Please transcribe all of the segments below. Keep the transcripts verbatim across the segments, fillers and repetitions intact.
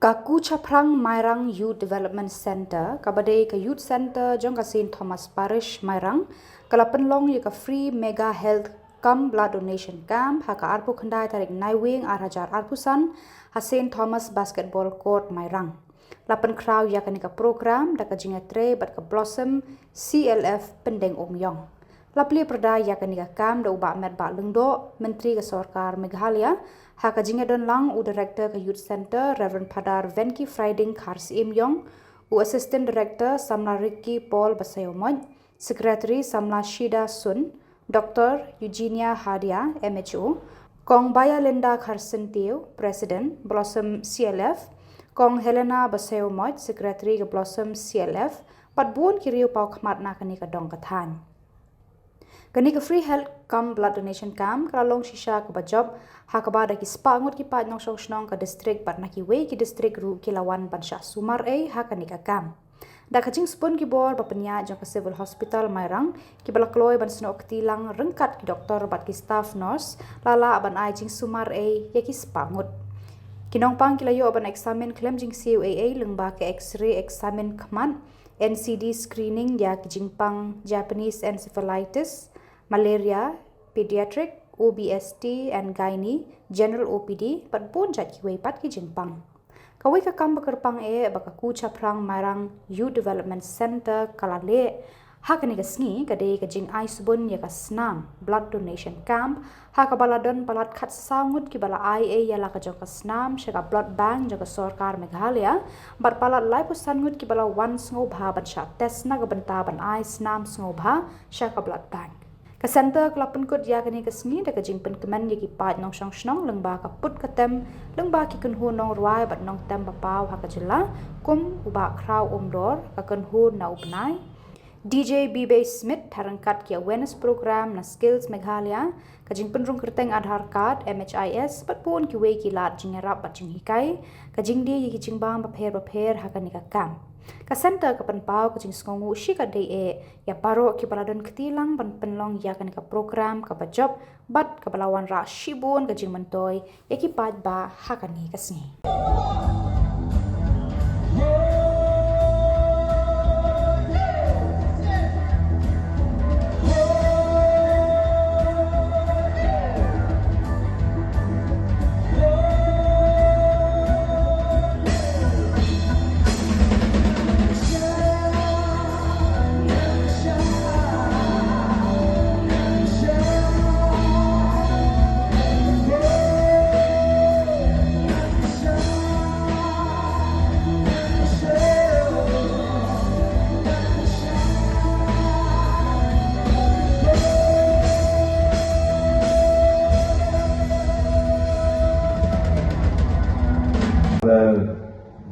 Ka Kuchaphrang Mairang Youth Development Centre, kaba dei ka Youth Centre jong ka Saint Thomas Parish Mairang, ka la pynlong ïa ka Free Mega Health Cum Blood Donation Camp ha ka arphew khyndai tarik Naiwieng ar hajar arphew san ha Saint Thomas Basketball Court Mairang. La pynkhraw ïa kane ka program da ka jingïatrei bad ka Blossom C L F Pyndengumiong. La plie pyrda ïa kane ka kam da u Bah Metbah Lyngdoh, Myntri ka Sorkar Meghalaya, ha ka jingïadon lang u Director ka Youth Centre, Reverend Phadar Venki Frieding Kharsyiemiong, u Assistant Director Samla Ricky Paul Basaïawmoit, Secretary Samla Shida Sun, Doctor Eugenia Hadia, M H O, Kong Baya Linda Kharsyntiew, President, Blossom C L F, Kong Helena Basaïawmoit, Secretary ka Blossom C L F, bad bun ki riew paw khmat na kane ka dong ka thaiñ. Kane ka Free Health Cum Blood Donation Camp ka la long shisha kaba jop, ha kaba da ki spah ngut ki paid nongshong shnong ka district bad na kiwei ki district ruh ki la wan ban shah sumar ei ha kane ka camp. Da ka jingspun ki bor ba pynïaid jong ka Civil Hospital Mairang, kiba la kloi ban snoh kti lang ryngkat ki doktor bad ki staff nurse, la lah ban ai jingsumar ei ïa ki spah ngut. Ki nongpang ki la ïoh ban eksamin khlem jingsiew ei ei lyngba ka X-ray eksamin khmat, N C D screening ïa ki jingpang Japanese encephalitis, malaria, pediatric, O B S T and gynae, general O P D, bad bun jait kiwei pat ki jingpang. Kawei ka kam ba kyrpang eh ba ka Kuchaphrang Mairang Youth Development Centre ka la leh ha kane ka sngi ka dei ka jingai sbun ïa ka snam Blood Donation Camp, ha kaba la don palat khatsaw ngut kiba la ai ei ïa la ka jong ka snam sha ka Blood Bank jong ka Sorkar Meghalaya, bad palat laiphew san ngut kiba la wan sngewbha ban shah test na ka bynta ban ai snam sngewbha sha ka Blood Bank. Ka Centre ka la pynkut ïa kane ka sngi da ka jingpynkmen ïa ki paid nongshong shnong lyngba ka put ka tem, lyngba ki kynhun nongrwai bad nongtem ba paw ha ka jylla, kum u Bah Khraw Umdor, ka kynhun na u bnai, D J Bibei Smith, ha ryngkat ki awareness program na Skills Meghalaya, ka jingpynrung kyrteng Aadhaar card, M H I S, bad bun kiwei ki lad jingïarap bad jinghikai, ka jingdie ïa ki jingbam bapher bapher ha kane ka camp. Ka Centre ka pynpaw ka jingsngewnguh shikatdei eh ïa baroh kiba la don kti lang ban pynlong ïa kane ka program kaba jop bad kaba la wanrah shibun ka jingmyntoi ïa ki paidbah ha kane ka sngi. Father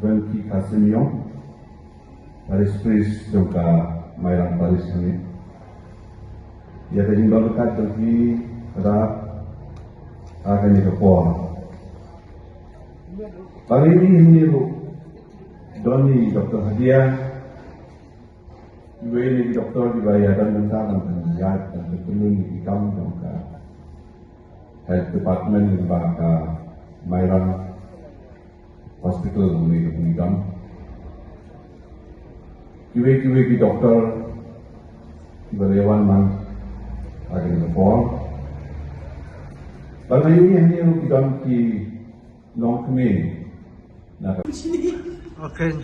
Venki Kharsyiemiong, Parish Priest jong ka Mairang Parish hangne. Ïa ka jingdon ryngkat jong phi, Father, ha kane ka por. Bad ïa hangne ruh don i Doktor Hadia, iwei na ki doktor kiba ïadon bynta ban pynïaid ban pynlong ïa ki kam jong ka Health Department lyngba ka Mairang Hospital hangne ka Bumidam. Kiwei kiwei ki doktor kiba la ïawan man ha kane ka por. Bad ïa hangne ruh ki don ki nongkmie na ka. Okay.